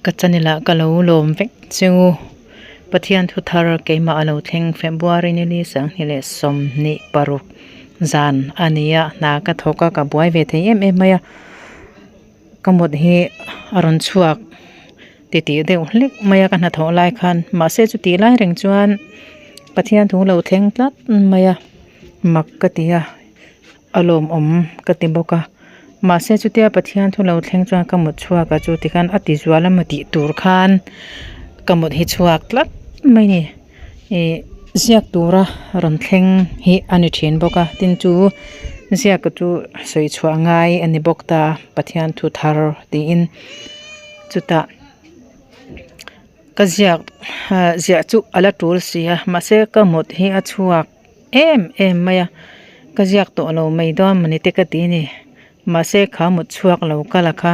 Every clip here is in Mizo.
Ka channel ah ka lo lawm vek chu Pathian thu thar keimah a lo thleng February ni li sanghnih leh 26 zan a ni a hna ka thawk a ka buai ve thei em em mai a ka mut hi a rawn chhuak titih deuh hlek mai a ka hnathawh lai khan mahse chutih lai reng chuan Pathian thu lo thleng tlat mai a mak ka ti a. A lawmawm ka ti bawk a, mahse chutia Pathian thu lo thleng chuan ka mut chhuak a chu tikhan a ti zual emaw tih tur khan ka mut hi chhuak tlat mai a ni. Ih ziak tura rawn thleng hi a ni thin bawk a, tin chu ziak chu sawi chhuah ngai a ni bawk ta Pathian thu thar tiin chutah ka ziak ziah chu a la tul si a, mahse ka mut hi a chhuak. Em em mai a, ka ziak tawh lo mai dawn mawni te ka ti a ni. Mahse kha mut chhuak lo ka la kha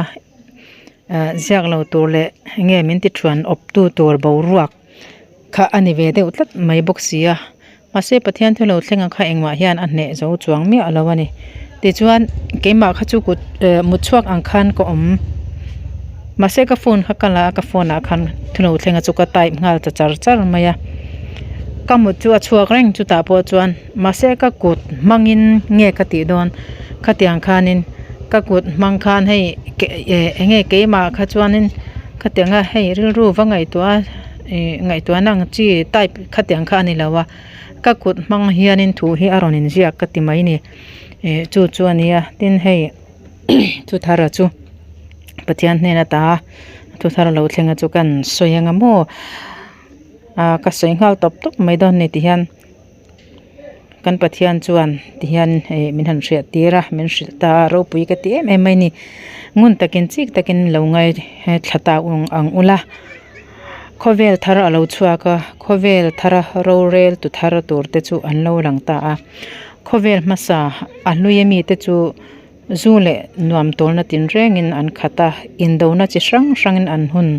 ah ziak lo tur leh enge min ti thuan awp tu tur boruak kha a ni ve deuh tlat mai bawk si a. Mahse Pathian thu lo thleng ang kha engmah hian a hneh zo chuang miah lo a ni. Tichuan keimah kha chu kut eh mut chhuak ang khan ka awm. Mahse ka phone kha ka la a ka phone ah khan thu lo thleng a chu ka type nghal ta char char mai a. Ka mut chu a chhuak reng chutah pawh chuan mahse ka kut hmangin nge ka tih dawn khatiang khanin ka kut hmang khan hei eh eng nge keimah kha chuanin khatiang a hei rilru va ngaihtuah a ih ngaihtuahna ang chi type khatiang kha a ni lo a ka kut hmang hianin thu hi a rawn inziak ka ti mai a ni ih chu chu a nia tin hei thu thar a chu Pathian hnen ata thu thar lo thleng a chu kan sawi anga maw. Ah ka sawi nghal tawp tawp mai dawn a ni tihian kan Pathian chuan tihian ih min han hriat tir a min hrilh ta a ropui ka ti em em mai a ni ngun takin chik takin lo ngai thla ta ang ula khawvel thar a lo chhuak a khawvel thara rorel tu thar tur te chu an lo lang ta a khawvel hmasa a hlui ami te chu. Zu leh nuam tawlna tinrengin an khat a, indona chi hrang hrangin an hun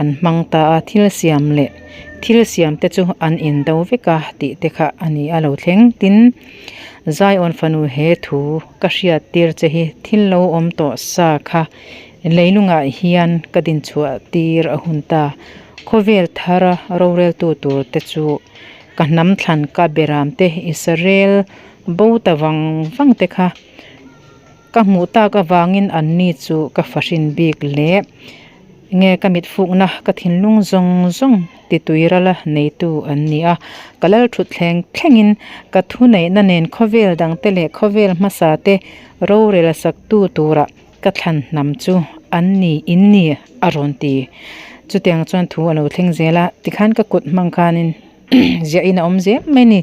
an hmang ta a, thil siam leh thil siam te chu an indo vek a tih te kha a ni a lo thleng. Tin, Zion fanu he thu ka hriat tir che hi thil lo awm tawh sa kha leilungah hian ka dinchhuah tir a hun ta. Khawvel thara roreltu tur te chu ka hnam thlan ka beram te Israel bo ta vang vang te kha. Ka hmuh tak avangin anni chu ka fahrin bik leh nge ka mit fukna ka thinlung zawng zawng titui rala neitu an ni a. Ka lal thut thleng thlengin ka thuneihna nen khawvel dangte leh khawvel hmasa te rorel saktu tura ka thlan hnam chu an ni in ni a rawn ti. Chutiang chuan thu a lo thleng zel a, tikhan ka kut hmang khanin ziahin a awm zel mai a ni.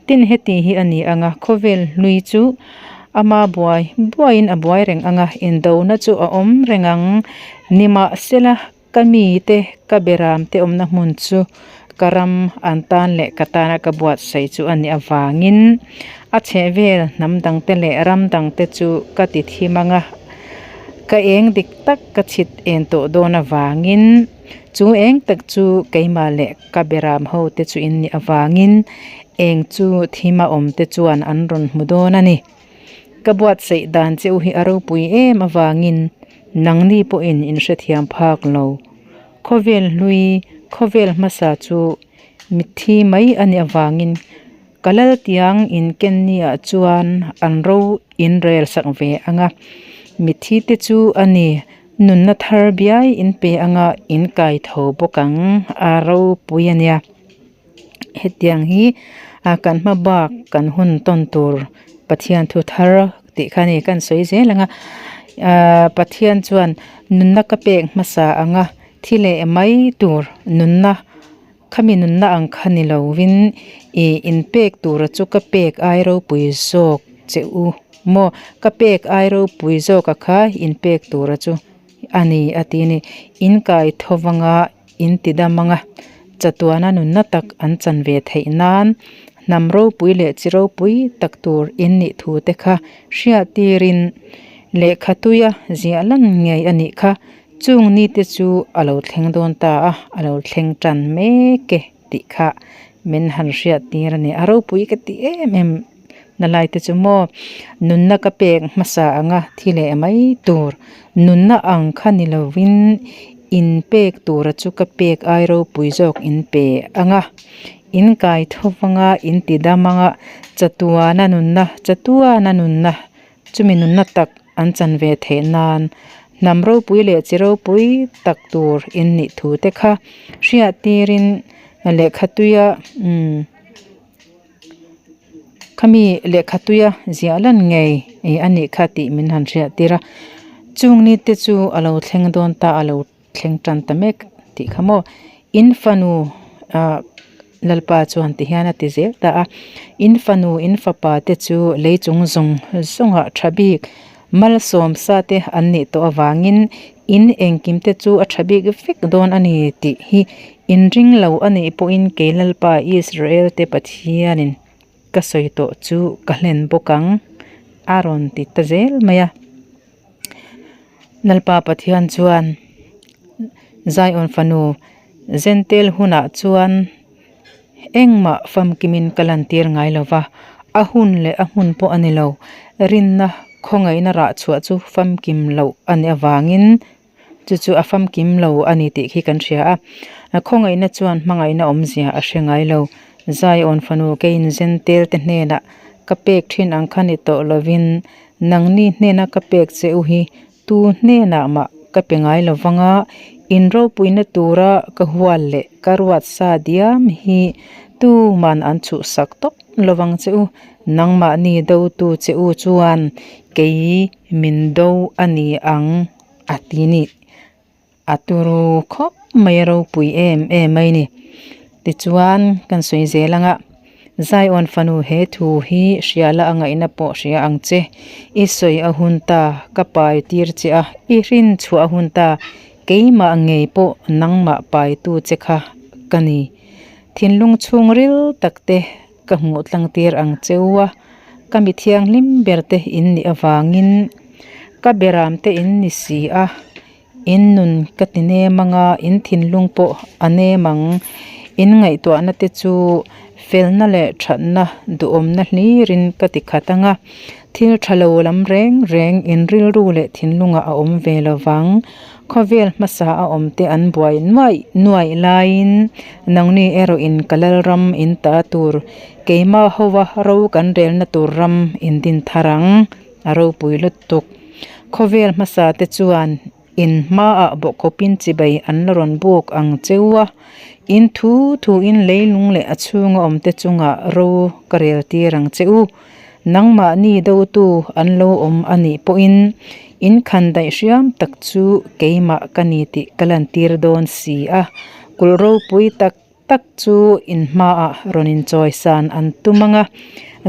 Tin heti hi a ni ang a, khawvel hlui chu ama buai buaiin a buai reng ang a, indona chu a awm reng ang. Nimahsela ka mite, ka beramte awmna hmun chu ka ram an tan leh ka tana ka buatsaih chu a nih avangin a chhehvel hnam dangte leh ram dangte chu ka ti thim ang a, ka eng dik tak ka chhit en tawh dawn avangin chu eng tak chu keimah leh Ka beram ho te chu in nih avangin eng chu thim a awm te chuan an rawn hmu dawn a ni. Ka buatsaih dan che u hi a ropui em avangin nangni pawhin in hrethiam phak lo. Khawvel hlui, khawvel hmasa chu mitthi mai a nih avangin ka lal tiang in ken niah chuan an ro in rel sak ve ang a, mitthi te chu a ni. Nunna thar biai in pe anga in kai tho bawk ang a ropui a nia. Hetiang hi a kan hma bak kan hun tawn tur Pathian thu thar tih kha a ni kan sawi zel ang a. Ahh Pathian chuan nunna ka pek hmasa anga thi leh mai tur nunna khami nunna ang kha ni lovin ih in pek tura chu ka pek ai ropui zawk che u. Maw ka pek ai ropui zawk a kha in pek tura chu a ni a ti a ni. In kai tho vanga in ti dam anga chatuana nunna tak an chan ve theih nan hnam ropui leh chi ropui tak tur in nih thu te kha hriat tirin lehkha tuia ziah lan ngei a nih kha. Chung ni te chu a lo thleng dawn ta a, a lo thleng tan mek e tih kha min han hriat tir a ni. A ropui ka ti em em. Na lai te chu maw nunna ka pek hmasa anga thi leh mai tur nunna ang kha ni lovin In pek tura chu ka pek ai ropui zawk in pe ang a, in kai tho vanga in ti dam ang a, chatuana nunna, chatuana nunna, chumi nunna tak an chan ve theih nan hnam ropui leh chi ropui tak tur in nih thu te kha hriat tirin lehkha tuia umm Khami lehkha tuia ziah lan ngei ih a nih kha tih min han hriat tir a chung ni te chu a lo thleng dawn ta a lo thleng tan ta mek tih kha maw in fanu ah Lalpa chuan ti hian a ti zel ta a in fanu in fapa te chu lei chung zawng zawng ah tha bik malsawm sa te an nih tawh avangin in engkim te chu a tha bik vek dawn a ni tih hi In ring lo a nih pawhin kei Lalpa Israel te Pathianin ka sawi tawh chu ka hlen bawk ang, a rawn ti ta zel mai a. Lalpa Pathian chuan Zion fanu Zentel hunah chuan engmah famkimin ka lantir ngai lo va, a hun leh a hmun pawh a ni lo, rinna khawngaihna rah chhuah chu famkim loh a nih avangin Chu chu a famkim lo a ni tih khi kan hria a. Khawngaihna chuan hmangaihna awmzia a hre ngai lo. Zion fanu keiin Zentel te hnenah ka pek thin ang kha ni tawh lovin nangni hnena ka pek che u hi tu hnenah mah ka pe ngai lo vang a, in ropuina tura ka hual leh ka ruat sa diam hi tuman an chhuhsak tawp lo vang che u. Nangmahni dotu che u chuan kei min do a ni ang. A ti ni. A turu khawp mai a ropui em em mai ni. Tichuan kan sawi zel ang a, Zion fanu he thu hi hria la a ngaihna pawh hria ang che. I sawi a hun ta, ka pai tir che a, i hrin chhuah a hun ta, keimah ngei pawh nangmah paitu che kha ka ni. Thinlung chhungril tak te ka hmuh tlang tir ang cheu a, ka mi thianghlim ber te in nih avangin ka beram te in ni si a, in nun ka ti nem ang a, in thinlung pawh a nem ang, in ngaihtuahna te chu felna leh thatna duhawmna hlirin ka ti khat ang a, thil tha lo lam reng reng in rilru leh thinlungah a awm ve lo vang. Khawvel hmasa a awm te an buai nuaih nuaih laiin nangni erawhin ka lalram in ta tur, keimah hova ro kan relna tur ram in din thar ang, a ropui lutuk. Khawvel hmasa te chuan in hmaah bawhkhawpin chibai an la rawn buk ang cheu a, in thu thuin leilung leh a chhunga awm te chungah ro ka rel tir ang che u. Nangmahni dotu an lo awm a nih pawhin in khan daih hriam tak chu keimah ka ni tih ka lantir dawn si a, kulh ropui tak tak chu in hmaah rawn inchawisan an tum ang a,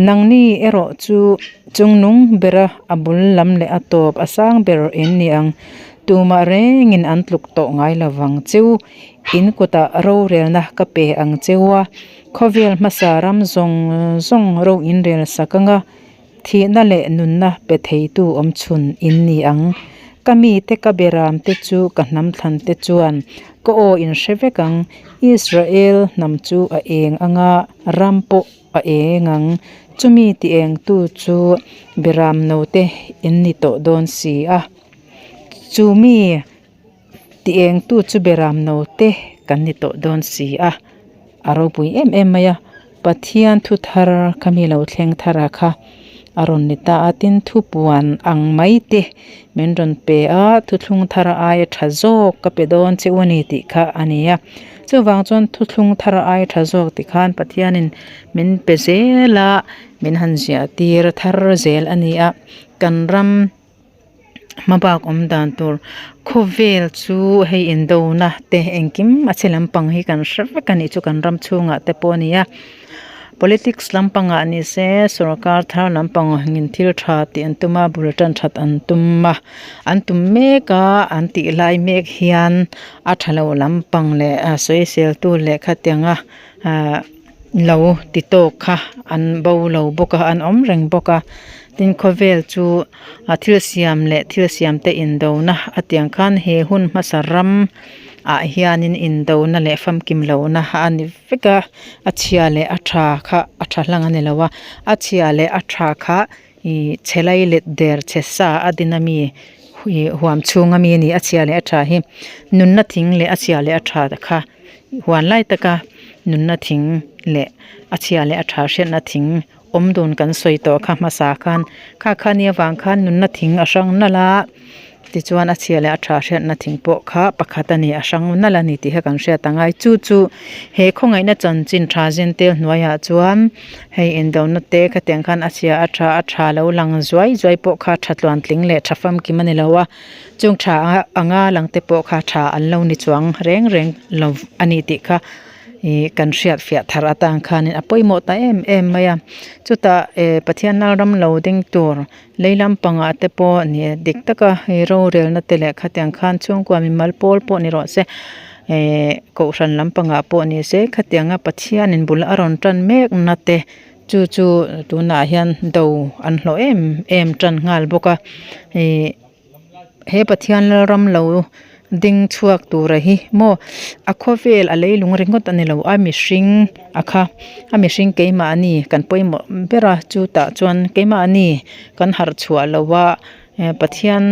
nangni erawh chu chungnung bera a bul lam leh a tawp a sang ber in ni ang, tumah rengin an tluk tawh ngai lovang cheu, in kutah rorelna ka pe ang cheu a. Khawvel hmasa ram zawng zawng ro in rel sak anga thihna leh nunna pe theitu awm chhun in ni ang. Ka mite ka beram te chu ka hnam thlan te chuan ka aw in hre vek ang. Israel hnam chu a eng anga ram pawh a eng ang. Chumi ti engtu chu beram note in ni tawh dawn si a. Chumi Ti engtu chu beram note kan ni tawh dawn si a, a ropui em em mai a, Pathian thu thar kha mi lo thleng thar a kha a rawn ni ta a, tin thupuan ang mai te min rawn pe a, thuthlung thar aia tha zawk ka pe dawn che u a ni tih kha a ni a, chuvang chuan thuthlung thar aia tha zawk ti khan Pathianin min pe zel a, min han ziah tir thar zel a ni a, kan ram. Hmabak awm dan tur khawvel chu hei indona te engkim a chhe lampang hi kan hre vek a nih chu kan ram chhungah te pawh a ni a politics lampangah ni se sorkar thar lampang angin thil tha tih an tum a bul tan that an tum a an tum mek a an tih lai mek hian a tha lo lampang leh a sawisel tu leh khatianga ahh. Lo ti tawk kha an bo lo bawk a an awm reng bawk a tin khawvel chu a thil siam leh thil siam te indona a tiang khan he hun hmasa ram ah hianin indona leh famkim lohna a ni vek a a chhia leh a tha kha a tha hlang a ni lo a a chhia leh a tha kha ih chhe lai let der chhe sa a din ami. Ih huam chhunga mi a ni a chhia leh a tha hi nunna thing leh a chhia leh a tha kha huan lai taka nunna thing leh a chhia leh a tha hriatna thing awm dun kan sawi tawh kha hmasa khan kha kha nia vang khan nunna thing a hrang nalh a tichuan a chhia leh a tha hriatna thing pawh kha pakhat a ni a hrang nalh a ni tih kha kan hriat ang a chu chu he khawngaihna chanchin tha zentel hnuaiah chuan. Hei indona te khatiang khan a chhia a tha a tha lo lang zuai zuai pawh kha tha tluantling leh tha famkim a ni lo a chung tha anga lang te pawh kha tha an lo ni chuang reng reng lo a ni tih kha ih kan hriat fiah thar atang khanin a pawimawh ta em em mai a chutah eh Pathian ram lo ding tur lei lampangah te pawh ni dik taka hei rorelna te leh khatiang khan chhungkua mimal pawl pawh ni rawh se ehh kohhran lampangah pawh ni se khatianga Pathianin bul a rawn tan mek na te chu chu tunah hian do an hlawh em em tan nghal bawk a ihh he Pathian lalram lo ding chhuak tura hi maw a khawvel a leilung ringawt a ni lo a mihring a kha a mihring keimahni kan pawimawh ber a chutah chuan keimahni kan harh chhuah loh a eh Pathian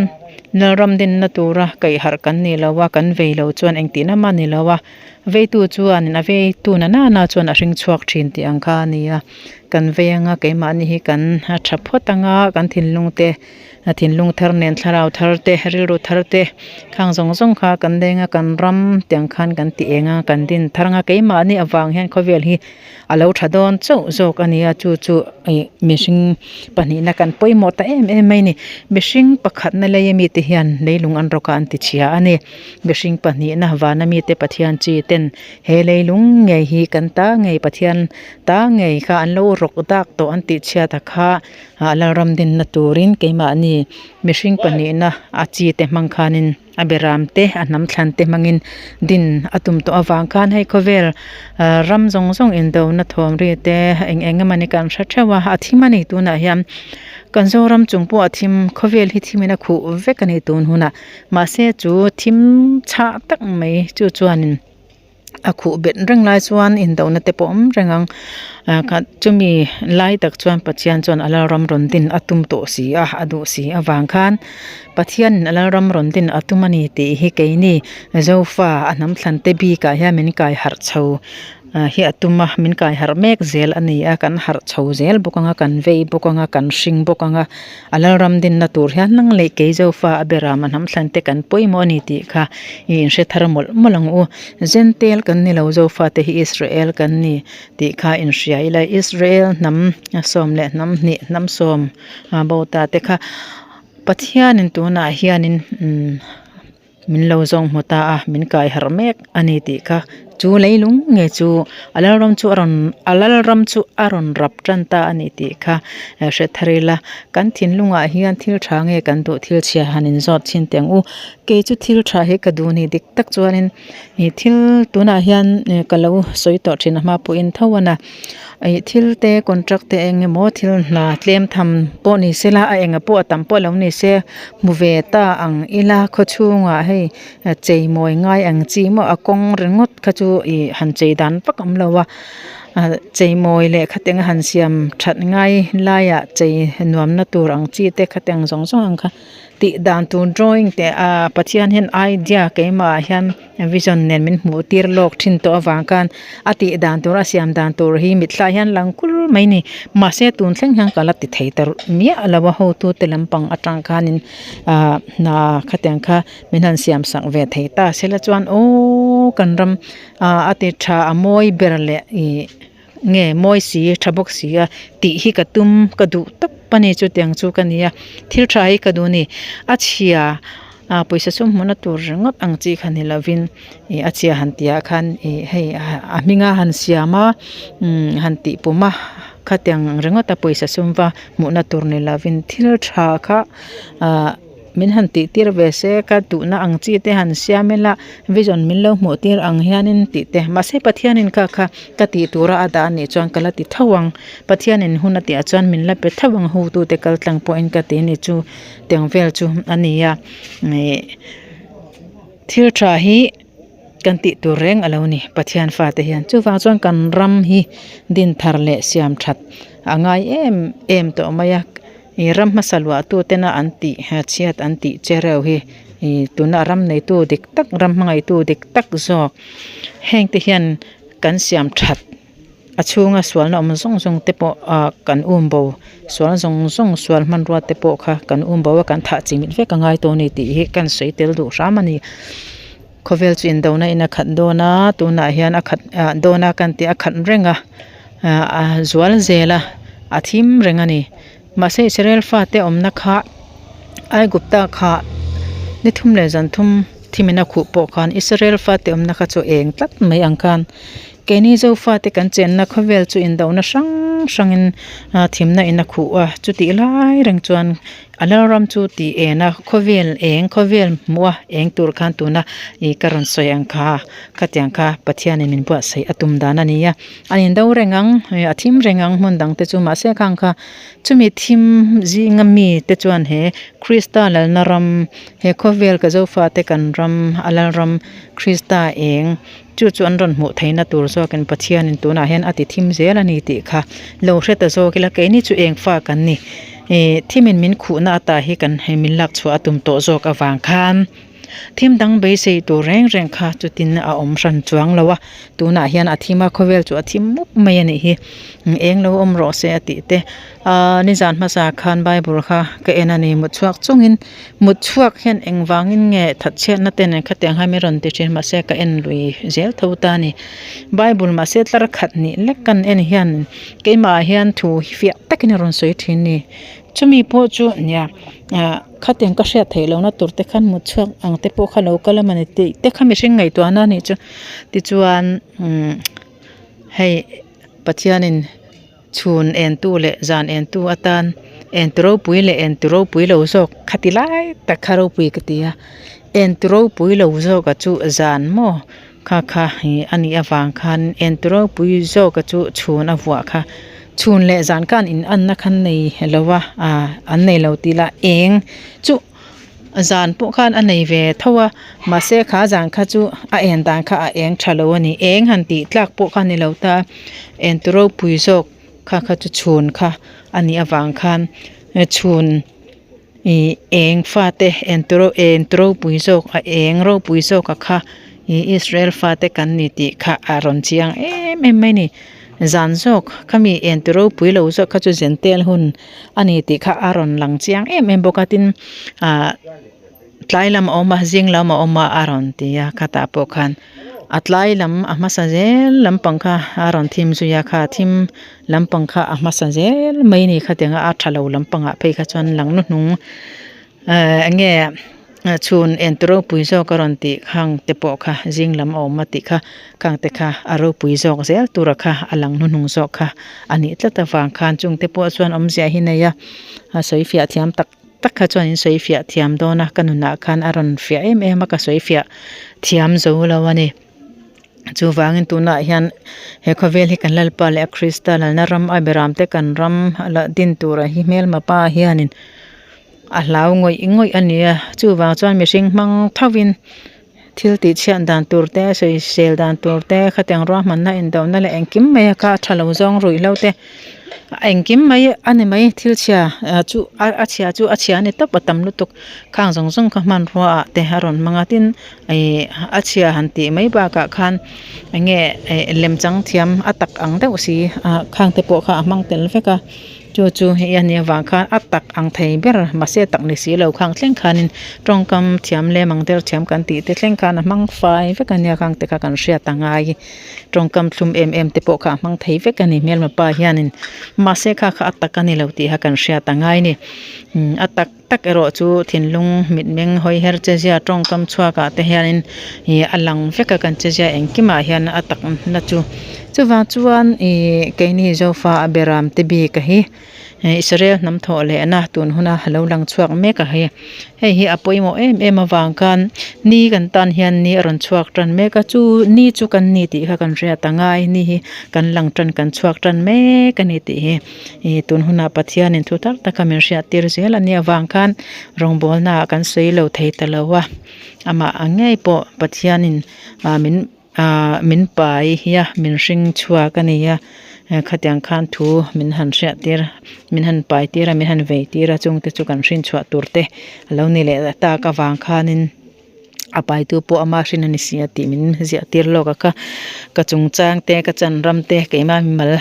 lalram dinna tura kaih harh kan ni lo a kan vei lo chuan engtihna mah a ni lo a veitu chuan a veitu na nana chuan a hring chhuak thin tih ang kha a ni a kan vei anga keimahni hi kan tha phawt anga kan thinlung te. A thinlung thar nen thlarau thar te rilru thar te khang zawng zawng kha kan leng a kan ram tiang khan kan ti eng a kan din thar ang a keimahni avang hian khawvel hi a lo tha dawn chauh zawk a ni a chu chu ih mihring pahnihna kan pawimawh ta em em mai a ni mihring pakhatna lei ami te hian leilung an rawk a an ti chhia a ni mihring pahnihna vana mite Pathian chi ten he leilung ngei hi kan ta ngei Pathian ta ngei kha an lo rawk dak tawh an tih chhiat a kha. Ah lalram dinna turin keimahni mihring pahnihna a chi te hmang khanin a beram te a hnam thlan te hmangin din a tum tawh avang khan hei khawvel ah ram zawng zawng indona thawm ri te eng eng emawni kan hre theuh a a thim a ni tunah hian kan zoram chung pawh a thim khawvel hi thimin a khuh vek a ni tun hunah mahse chu thim chhah tak mai chu chuanin. A khuh bet reng lai chuan indona te pawh awm reng ang ah kha chumi lai tak chuan Pathian chuan a lalram rawn din a tum tawh si a a duh si avang khan Pathian in a lalram rawn din a tum a ni tih hi keini Zofa a hnam thlan te bikah hian min kai harh chho ah hi a tum a min kai harh mek zel a ni a kan harh chho zel bawk ang a kan vei bawk ang a kan hring bawk ang a a lalram dinna tur hian nang leh kei Zofa a berama hnam thlan te kan pawimawh a ni tih kha i inhre thar mawlh mawlh ang u. Zentel kan ni lo Zofa te hi Israel kan ni tih kha inhria ila Israel hnam sawm leh hnam hnih hnam sawm bo ta te kha Pathianin tunah hianin umm min lo zawng hmu ta a min kai harh mek a ni tih kha chu leilung nge chu a lalram chu a rawn a lalram chu a rawn rap tan ta a ni tih kha hre thar ila kan thinlungah hian thil tha nge kan duh thil chhia han inzawt chhin teh ang u kei chu thil tha hi ka duh a ni dik tak chuanin ih thil tunah hian ka lo sawi tawh thin a hma pawhin tho a na ih thil te contract te eng emaw thil hna tlem tham pawh ni se la a enga pawh a tam pawh lo ni se hmu ve ta ang ila khawchhungah hei chei mawi ngai ang chi maw a kawng ringawt kha chu ih han chei dan vak awm lo a ah chei mawi leh khatiang a han siam that ngai laiah chei nuamna tur ang chi te khatiang zawng zawng ang kha. Tih dan tur drawing teh ah Pathian hian idea keimah ah hian vision nen min hmuh tir lawk thin tawh avang khan a tih dan tur a siam dan tur hi mitthla hian lang kul mai a ni mahse tun thleng hian ka la ti thei ta miah lo a hotu te lampang atang khanin ah hna khatiang kha min han siam sak ve thei ta sela chuan aww kan ram ah a ti tha a mawi ber leh ih. Nge mawi si tha bawk si a tih hi ka tum ka duh tawp a ni chutiang chu ka ni a thil tha hi ka duh a ni a chhia ah pawisa sum hmuhna tur ringawt ang chi kha ni lovin ih a chhia han tih ah khan ih hei a hminga han siam a umm han tih pum a khatiang ringawt a pawisa sum va hmuhna tur ni lovin thil tha kha ah. Min han tih tir ve se ka duhna ang chi te han siam ila vision min lo hmuh tir ang hianin tih te mahse Pathianin kha kha ka tih tura a dah anih chuan ka la ti tho ang Pathianin hun a tihah chuan min la pe tho ang hotute kal tlang pawhin ka ti ni chu tiang vel chu a ni a ih thil tha hi kan tih tur reng a lo ni Pathian fate hian chuvang chuan kan ram hi din thar leh siam that a ngai em em tawh mai a. Ih ram hmasa luah tu tena an tih chhiat an tih chereu hi ih tuna ram neitu dik tak ram hmangaihtu dik tak zawk heng te hian kan siam that a chhunga sualna awm zawng zawng te pawh ah kan um bo sual zawng zawng sual hmanrua te pawh kha kan um bo a kan thah chimit vek a ngai tawh a ni tih hi kan sawi tel duh hram a ni. Khawvel chu indona in a khat dawn a tunah hian a khat ah dawn a kan tih a khat reng a ah a zual zel a a thim reng a ni mahse Israel fate awmna kha Aigupta kha ni thum leh zan thum thim in a khuh pawh khan Israel fate awmna kha chu eng tlat mai ang khan keini Zofate kan chenna khawvel chu indona hrang hrangin ah thimna in a khuh a chutih lai reng chuan. A lalram chu tih en a, khawvel eng, khawvel hmuh a eng tur khan tuna ih ka rawn sawi ang kha, khatiang kha Pathianin min buatsaih a tum dan a ni a. A indo reng ang, a thim reng ang hmun dang te chu mahse khang kha chumi thim zinga mi te chuan he Krista lalna ram, he khawvel ka Zofate kan ram, a lalram Krista eng chu chu an rawn hmuh theihna tur zawkin Pathianin tunah hian a ti thim zel a ni tih kha lo hre ta zawk ila keini chu eng fa kan ni. Ih thimin min khuhna ata hi kan hei min lak chhuah a tum tawh zawk avang khan thim dang beisei tur reng reng kha chutin a awm hran chuang lo a tunah hian a thim a khawvel chu a thim mup mai a nih hi eng lo awm rawh se a tih te ahh nizan hmasa khan bible kha ka en a ni mut chhuak chungin mut chhuak hian engvangin nge thatchhiatna te nen khatiang hian min rawn ti thin mahse ka en lui zel tho ta a ni bible mahse tlar khat nih lek kan en hian. Keimah ah hian thu hi fiah takin a rawn sawi thin ni. Chumi pawh chu nia ah khatiang ka hriat theih lohna tur te khan mut chhuak ang te pawh kha lo kal a mawni tih te kha mihring ngaihtuahna a nih chu. Tichuan umm hei Pathianin chhun entu leh zan entu atan entu ropui leh entu ropui lo zawk khati lai tak kha ropui ka ti a. Entu ropui lo zawk a chu zan maw. Kha kha ih a nih avang khan entu ropui zawka chu chhun a vuah kha chhun leh zan khan in anna khan nei lo a ah an nei lo tih lah eng chu zan pawh khan a nei ve tho a mahse kha zan kha chu a en dan kha a eng tha lo a ni eng han tih tlak pawh kha a ni lo ta entu ropui zawk kha kha chu chhun kha a nih avang khan chhun. Ih eng fate entu entu ropui zawk a eng ropui zawk a kha ih Israel fate kan ni tih kha a rawn chiang em em mai a ni zan zawk khami entu ropui lo zawk kha chu zentel hun a ni tih kha a rawn lang chiang em em bawk a tin ah tlai lam a awm a zing lam a awm a a rawn ti a khatah pawh khan a tlai lam a hmasa zel lampang kha a rawn thim zui a kha thim. Lampang kha a hmasa zel mai a ni khatiang a a tha lo lampangah phei kha chuan lang hnuhnung ehh eng nge chhun en tu ropui zawk a rawn tih khang te pawh kha zing lam a awm a tih kha khang te kha a ropui zawk zel tura kha a lang hnuhnung zawk kha a nih tlat avang khan chung te pawh chuan awmzia hi nei a a sawi fiah thiam tak tak kha chuan in sawi fiah thiam dawn a ka nunah khan a rawn fiah em em a ka sawi fiah thiam zo lo a ni. Chuvangin tunah hian he khawvel hi kan Lalpa leh a Krista lalna ram a beram te kan ram a la din turah hi hmelma pa hianin a hlau ngawih ngawih a ni a chuvang chuan mihring hmang thovin thil tih chhiat dan tur te sawisel dan tur te khatiang ruahmanna indona leh engkim mai a kha a tha lo zawng ruih hlo te. Engkim mai a ni mai thil chhia chu a chhia chu a chhia a ni tawp a tam lutuk khang zawng zawng kha hmanrua ah te a rawn hmang a tin ih a chhia han tih mai bakah khan eng nge ih lem chang thiam a tak ang deuh si ah khang te pawh kha a hmang tel vek a chu chu hei a nih avang khan a tak ang thei ber mahse a tak ni si lo khang thleng khanin tawngkam thiam lem ang der thiam kan tih te thleng khan a hmang fai vek a nia khang te kha kan hriat a ngai. Tawngkam thlum em em te pawh kha a hmang thei vek a ni hmelma pa hianin mahse kha kha a tak a ni lo tih kha kan hriat a ngai a ni umm a tak tak erawh chu thinlung mitmeng hawi her che zia tawngkam chhuak ah te hianin ih a lang vek a kan che zia engkimah hian a tak na chu chuvang chuan ih keini zofa a beram te bik a hi. Israel hnam thawh lehna tun huna lo lang chhuak mek a hei hei hi a pawimawh em em avang khan ni kan tan hian ni a rawn chhuak tan mek a chu ni chu kan ni tih kha kan hriat a ngai ni hi kan lang tan kan chhuak tan mek a ni tih hi ih tun hunah Pathianin thu thar taka min hriat tir zel a nih avang khan rawngbawlna ah kan sawi lo thei ta lo a amah ang ngei pawh Pathianin ah min. Ahh min pai hi a min hring chhuak a ni a Khatiang khan thu min han hriat tir min han pai tir a min han vei tir a chungte chu kan hrin chhuah tur te a lo ni leh tak avang khanin a paitu pawh ama hrin a ni si a tih min ziah tir lawk a kha ka chungchang te ka chan ram te keimah mimal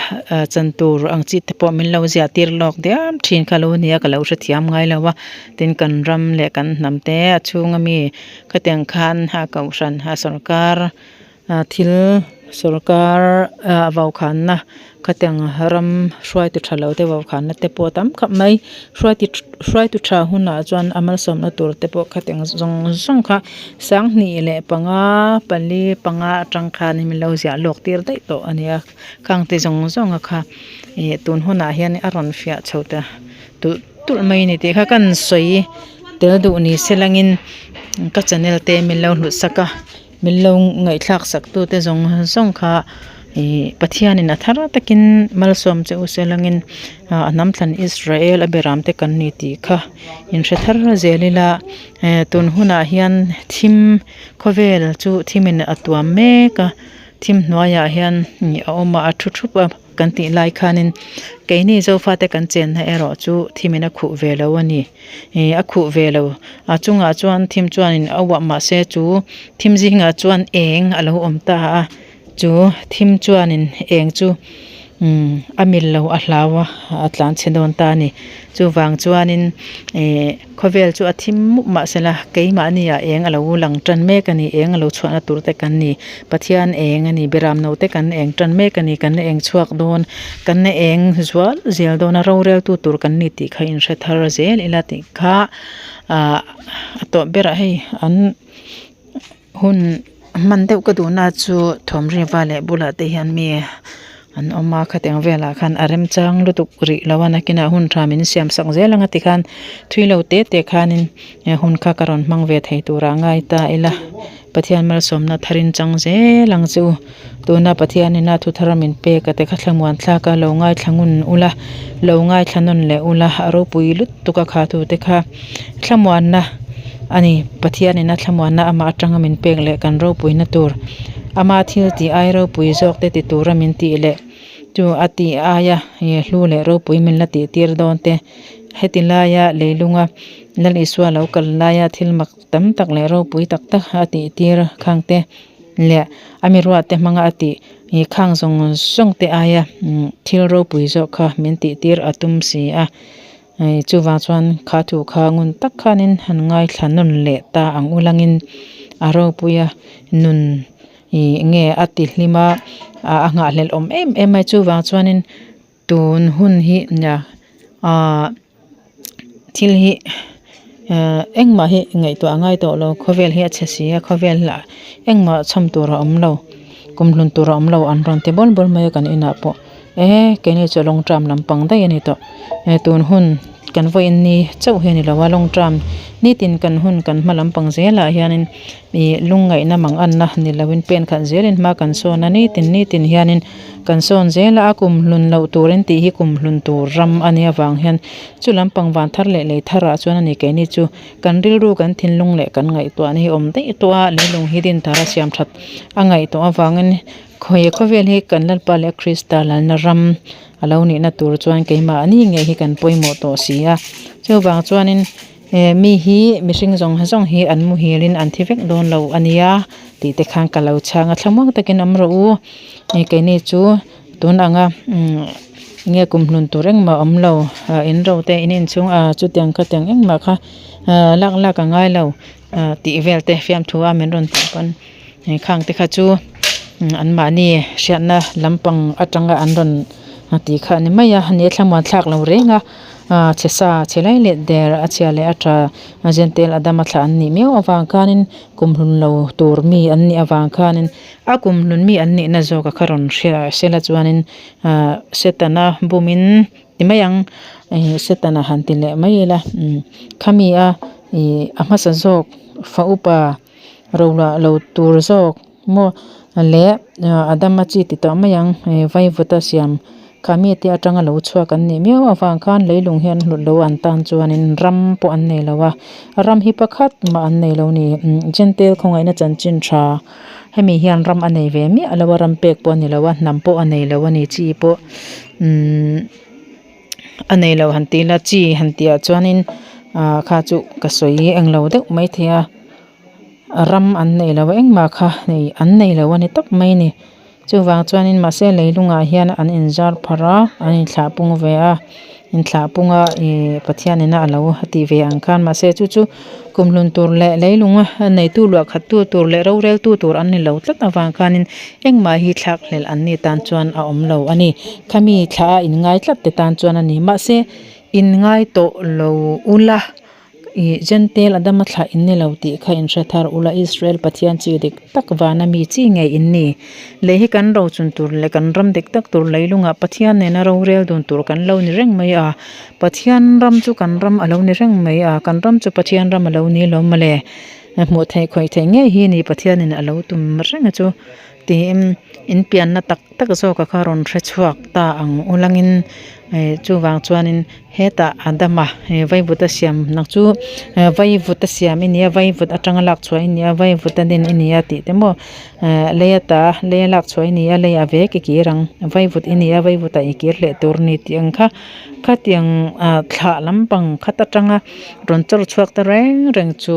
chan tur ang chi te pawh min lo ziah tir lawk diam thin kha lo nia ka lo hrethiam ngai lo a tin kan ram leh kan hnam te a chhunga mi khatiang khan a kohhran a sawrkar. Thil sawrkar ah vaukhanna khatiang ram hruaitu tha lo te vaukhanna te pawh a tam khawp mai hruaitu hruaitu tha hunah chuan a malsawmna tur te pawh khatiang zawng zawng kha sanghnih leh panga pali panga atang khan min lo ziah lawk tir daih tawh a nia khang te zawng zawng a kha ih tun hunah hian a rawn fiah chho ta tulh tulh mai a ni tih kha ka han sawi tel duh ni se langin ka channel te min lo hlut sak a. Min lo ngaihthlak sak tute zawng zawng kha ih Pathianin a thar takin malsawm che u se langin ah a hnam thlan Israel a beram te kan ni tih kha inhre thar zel ila eh tun hunah hian thim khawvel chu thimin a tuam mek a thim hnuaiah hian a awm a a thu thup a. Kan tih lai khanin keini Zofate kan chenna erawh chu thimin a khuh ve lo a ni. Ih a khuh ve lo. A chungah chuan thim chuanin a uah mahse chu thim zingah chuan eng a lo awm ta a. Chu thim chuanin eng chu umm a mil lo a hlau a a tlan chhe dawn ta a ni. Chuvang chuanin ih khawvel chu a thim mup mahsela keimahni ah eng a lo lang tan mek a ni eng a lo chhuahna tur te kan ni Pathian eng a ni Biram no te kan eng tan mek a ni kan eng chhuak dawn kan eng zual zel dawn a roreltu tur kan ni tih kha inhre thar zel ila tih kha ah a tawp berah hei an hun hman deuh ka duhna chu thawmriva leh bulah te hian mi an awm a khatiang velah khan a remchang lutuk rih lo a nakinah hun tha min siam sak zel ang a tikhan thui lo te te khanin he hun kha ka rawn hmang ve thei turah ngai ta ila Pathian malsawmna tharin chang zel ang che u tuna Pathianin a thu thar min pek a te kha thlamuan thlak a lo ngaithla ngun ula lo ngaithla nawn leh ula a ropui lutuk a kha thu te kha thlamuanna a ni Pathianin a thlamuanna amah atanga min pek leh kan ropuina tur ama thil tih ai ropui zawk te ti tura min tih leh chu a tih aia hlu leh ropui min la tih tir dawn te heti laia leilunga Lal Isua lo kal laia thil mak tam tak leh ropui tak tak a tih tir khang te leh a mi ruah te hmanga a tih ih khang zawng zawng te aia thil ropui zawk kha min tih tir a tum si a. Hei chuvang chuan kha thu kha ngun tak khanin han ngaithla nawn leh ta ang u langin a ropuia nun ih nge a ti hlim a a nghahhlelh awm em em mai chuvang chuanin tun hun hi nia ahh thil hi ehh engmah hi ngaihtuah a ngai tawh lo khawvel hi a chhe si a khawvel lah engmah chhawm tur a awm lo kumhlun tur a awm lo an rawn ti bawl bawl mai a kan inah pawh. E keini chu long term lampang daih a ni tawh e tun hun kan vawiin ni chauh hi a ni lo a long term nitin kan hun kan hma lampang zelah hianin ih lungngaihna mang anna ni loin pen khat zelin hma kan sawn a nitin nitin hianin kan sawn zel a a kum hlun loh turin tih hi kum hlun tur ram a nih avang hian chu lampang van thar leh lei tharah chuan a ni keini chu kan rilru kan thinlung leh kan ngaihtuahna hi awm daih tawh a leilung hi din thar a siam that a ngaihtuah avangin. Khawi khawvel hi kan Lalpa leh Krista lalna ram a lo nihna tur chuan keimahni ngei hi kan pawimawh tawh si a. Chuvang chuanin eh mi hi mihring zawng zawng hi an muhilin an thi vek dawn lo a nia tih te khan ka lo chhang a thlamuang takin awm rawh u. Hei keini chu tun anga umm nge kumhlun tur engmah awm lo ah in ro te in inchhung ah chutiang khatiang engmah kha ah lak lak a ngai lo ah tih vel te fiamthu a min rawn tih pawn. Hei khang te kha chu an mahni hriatna lampang atanga an rawn tih kha a ni mai a ni a thlamuan thlak lo reng a ah chhe sa chhe lai leh der a chhia leh a tha zentel a dam a thlah an nih miau avang khanin kumhlun lo tur mi an nih avang khanin a kumhlun mi an nihna zawk a kha rawn hria sela chuanin ah setana bumin ti mai ang ih setana han ti leh mai ila khami a ih a hmasa zawk fa upa. Rohlah lo tur zawk maw leh a dam a chi ti tawh mai ang vaivut a siam kha mi te atanga lo chhuak an nih miau avang khan leilung hian hlut lo an tan chuanin ram pawh an nei lo a ram hi pakhat mah an nei lo a ni jentail khawngaihna chanchin tha Hemi hian ram a nei ve miah lo a, ram pek pawh a ni lo a, hnam pawh a nei lo a ni, chi pawh umm a nei lo han tih ila chi han tih ah chuanin ah kha chu ka sawi englo deuh maithei a ram an nei lo a engmah kha hei an nei lo a ni tawp mai a ni chuvang chuanin mahse leilungah hian an inzar pharh a an inthlah pung ve a inthlah pung a ih Pathian ina a lo tih ve ang khan mahse chu chu kumhlun tur leh leilung a neitu luah khat tu tur leh rorel tu tur an ni lo tlat avang khanin engmah hi thlak hlelh an ni tan chuan a awm lo a ni khami thla a inngai tlat te tan chuan a ni mahse inngai tawh lo ula Ih Jentail Adama thlah in ni lo tih kha in hre thar ula Israel Pathian chi dik tak vana mi chi ngei in ni. Lei hi kan rochun tur leh kan ram dik tak tur leilungah Pathian nena rorel dun tur kan lo ni reng mai a, Pathian ram chu kan ram a lo ni reng mai a, kan ram chu Pathian ram a lo ni lo mawle. Hmuh theih khawih theih ngei hi ni Pathianin a lo tum reng a chu tiin in pianna tak tak zawka kha rawn hre chhuak ta ang ulangin eh chuvang chuanin hetah Adama eh vaivut a siam nak chu eh vaivut a siam i nia vaivut atanga lak chhuah i nia vaivut a din i nia tih te maw eh lei ata lei a lak chhuah i nia lei ah vek i kir ang vaivut i nia vaivut ah i kir leh tur a ni tih ang kha khatiang ah thlah lampang khat atanga rawn chawr chhuak ta reng reng chu.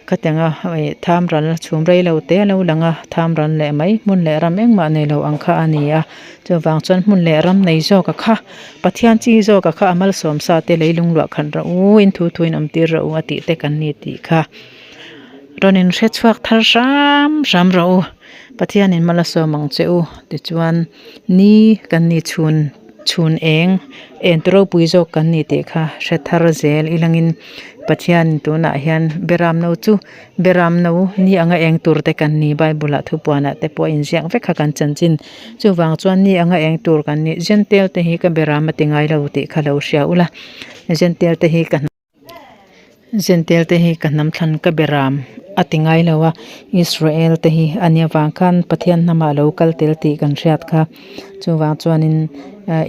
Khatianga ih tham ral chhum rei lo te a lo lang a tham ral leh mai hmun leh ram engmah nei lo ang kha a ni a chuvang chuan hmun leh ram nei zawk a kha Pathian chi zawk a kha a malsawm sa te leilung luah khat rawh u in thu thu in awm tir rawh u a tih te kan ni tih kha rawn in hre chhuak thar hram hram rawh u Pathian in malsawm ang che u tichuan ni kan ni chhun chhun eng eng te ropui zawk kan ni tih kha hre thar zel ilangin Pathian tunah hian beram no chu beram no ni anga eng tur te kan ni bible ah thupuan ah te pawh a inziak vek kha kan chanchin chuvang chuan ni anga eng tur kan nih Jentail te hi ka beram a ti ngai lo tih kha lo hria ula Jentail te hi ka Jentail te hi ka hnam thlan ka beram a ti ngai lo a, Israel te hi a nia vang khan Pathian hnamah a lo kal tel tih kan hriat kha. Chuvang chuanin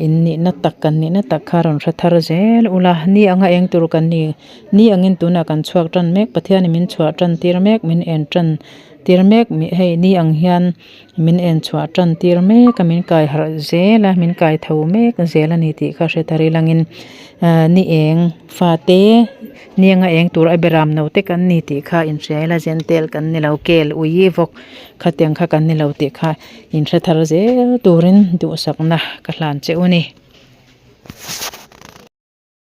in nihna tak kan nihna tak kha rawn hre thar zel ula, ni anga eng tur kan ni, ni angin tunah kan chhuak tan mek, Pathianin min chhuah tan tir mek, min en tan tir mek, hei ni ang hian min en chhuah tan tir mek a, min kai harh zel a, min kai tho mek zel a ni tih kha hre thar ilangin ni eng fate ni anga eng tur a beram no te kan ni tih kha inhria ila Jentail kan ni lo kel ui vawk khatiang kha kan ni lo tih kha inhre thar zel turin duhsakna ka hlan che u ni.